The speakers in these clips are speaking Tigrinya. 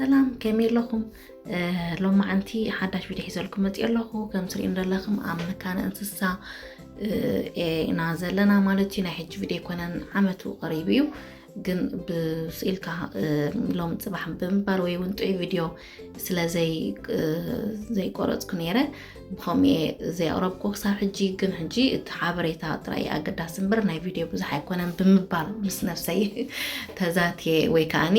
ሰላም፣ ከመይ ኣለኹም? ሎማዓንቲ ሓዳሽ ቪድዮ ሒዘልኩም መፅእ ኣለኹ። ከም ትሪኡ እንደለኹም ኣብ መካነ እንስሳ ኢና ዘለና ማለት እዩ። ናይ ሕጂ ቪድዮ ኣይኮነን፣ ዓመቱ ቀሪቡ እዩ። ግን ብስኢልካ ሎም ፅባሕ ብምባል ወይ እውን ጥዑይ ቪድዮ ስለ ዘይቆረፅኩ ነይረ፣ ብኸምኡ እየ ዘየቕረብኩ ክሳብ ሕጂ። ግን ሕጂ እቲ ሓበሬታ ጥራይ ኣገዳሲ እምበር ናይ ቪድዮ ብዙሕ ኣይኮነን ብምባል ምስ ነፍሰይ ተዛትየ ወይ ከዓኒ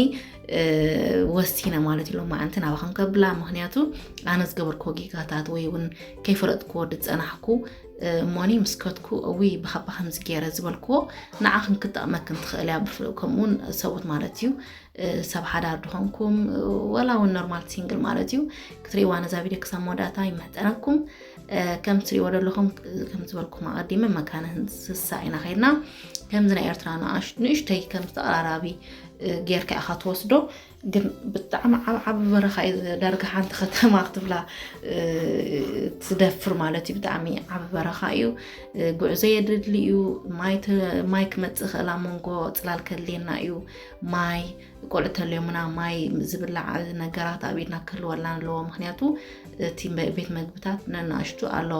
ወሲነ ማለት እዩ። ሎማዓንቲ ናባኹም ከብላ፣ ምክንያቱ ኣነ ዝገበርክዎ ጌጋታት ወይ እውን ከይፈለጥክዎ ዝፀናሕኩ እሞኒ ምስ ከድኩ፣ እውይ ብኻባ ከምዚ ገይረ ዝበልክዎ ንዓኽን ክጠቕመክን ትኽእል እያ። ከምኡውን ሰብኡት ማለት እዩ፣ ሰብ ሓዳር ድኾንኩም ወላ እውን ኖርማል ሲንግል ማለት እዩ፣ ክትሪእዋ ነዛ ቪድዮ ክሳብ መወዳእታ ይምሕፀነኩም። ከም ትሪእዎ ዘለኹም፣ ከም ዝበልኩም ኣቐዲመ መካነ እንስሳ ኢና ከይድና። ከምዚ ናይ ኤርትራ ንእሽተይ ከም ተቐራራቢ ጌርካ ኢኻ ትወስዶ። ግን ብጣዕሚ ዓብ ዓብ በረኻ እዩ። ዳርጋ ሓንቲ ከተማ ክትብላ ትደፍር ማለት እዩ። ብጣዕሚ ዓብ በረኻ እዩ። ጉዕዞ የድሊ እዩ። ማይ ክመፅእ ይኽእል፣ ኣብ መንጎ ፅላል ከድልየና እዩ። ማይ፣ ቆልዑ ተልዮምና ማይ፣ ዝብላዕ ነገራት ኣብ ኢድና ክህልወልና ኣለዎ። ምክንያቱ እቲ ቤት መግብታት ነናእሽቱ ኣሎ፣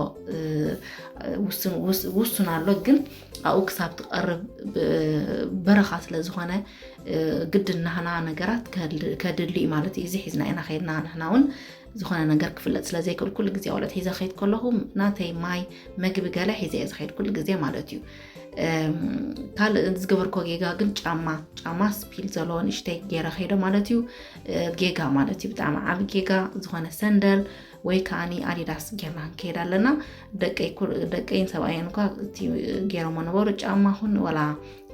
ውሱን ኣሎ፣ ግን ኣብኡ ክሳብ ትቐርብ በረኻ ስለ ዝኾነ ግድን ናህና ነገራት ከድሊ እዩ ማለት እዩ። እዚ ሒዝና ኢና ከይድና ንሕና እውን ዝኾነ ነገር ክፍለጥ ስለ ዘይክእል ኩሉ ግዜ ኣውለት ሒዘ ከይድ ከለኹ ናተይ ማይ፣ መግቢ ገለ ሒዘ እየ ዝኸይድ ኩሉ ግዜ ማለት እዩ። ካልእ ዝገበርኮ ጌጋ ግን ጫማ፣ ጫማ ስፒል ዘለዎ ንእሽተይ ገይረ ከይደ ማለት እዩ። ጌጋ ማለት እዩ፣ ብጣዕሚ ዓብ ጌጋ። ዝኾነ ሰንደል ወይ ከዓኒ ኣዲዳስ ጌርና ክንከይድ ኣለና። ደቀይን ሰብኣየን እኳ እቲ ገይሮሞ ነበሩ ጫማ ኹን ወላ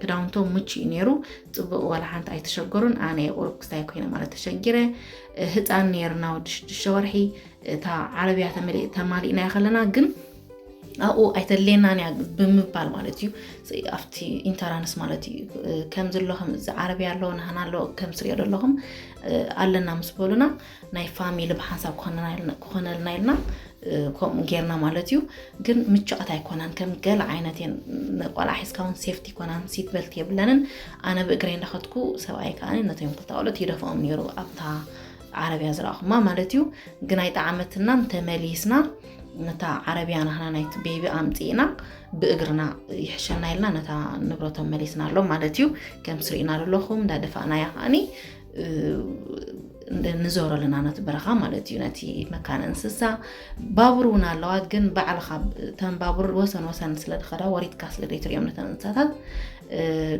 ክዳውንቶም ምቹ እዩ ነይሩ። ፅቡቕ ዋላ ሓንቲ ኣይተሸገሩን። ኣነ የቑርብ ክስታይ ኮይነ ማለት ተሸጊረ። ህፃን ነይርና ወዲ ሽዱሽተ ወርሒ። እታ ዓረብያ ተማሊእናያ ከለና ግን ኣብኡ ኣይተድልየናን እያ ብምባል ማለት እዩ። ኣብቲ ኢንተራንስ ማለት እዩ። ከምዚ ኣሎ፣ ከምዚ ዓረብያ ኣሎ፣ ናህና ኣሎ፣ ከም ትሪኦ ዘለኹም ኣለና ምስ በሉና ናይ ፋሚሊ ብሓንሳብ ክኾነልና ኢልና ከምኡ ጌርና ማለት እዩ። ግን ምቹኣት ኣይኮናን፣ ከም ገለ ዓይነት እየን። ንቆልዓ ሒዝካ እውን ሴፍቲ ኣይኮናን፣ ሲት በልት የብለንን። ኣነ ብእግረይ እንዳኸድኩ ሰብኣይ ከዓኒ ነቶም ክልተ ቆልዑት ይደፍኦም ነይሩ ኣብታ ዓረብያ ዝረኣኹማ ማለት እዩ። ግን ኣይጠዓመትናን፣ ተመሊስና ነታ ዓረብያ ናህና ናይቲ ቤቢ ኣምፂእና ብእግርና ይሕሸና ኢልና ነታ ንብረቶም መሊስና ኣሎ ማለት እዩ። ከም ትሪእና ዘለኹም እንዳደፋእናያ ከዓኒ ንዞሮ ኣለና ነቲ በረኻ ማለት እዩ፣ ነቲ መካነ እንስሳ። ባቡር እውን ኣለዋ፣ ግን ባዕልኻ እተን ባቡር ወሰን ወሰን ስለ ዝኸዳ ወሪድካ ስለ ዘይትሪኦም ነተን እንስሳታት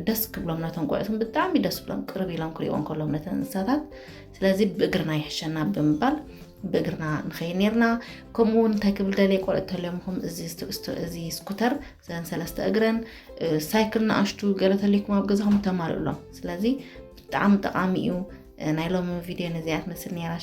ደስ ክብሎም፣ ነቶም ቆልዑትን ብጣዕሚ ደስ ብሎም ቅርብ ኢሎም ክሪእዎም ከለዎም ነተን እንስሳታት። ስለዚ ብእግርና ይሕሸና ብምባል ብእግርና ንኸይድ ነርና። ከምኡ እውን እንታይ ክብል ደልየ፣ ቆልዑ ተለምኹም እዚ ስኩተር ዘን ሰለስተ እግረን ሳይክል ንኣሽቱ ገለ ተልይኩም ኣብ ገዛኹም ተማልእሎም። ስለዚ ብጣዕሚ ጠቓሚ እዩ። ናይ ሎሚ ቪድዮ ነዚኣ ትመስል ነይራ።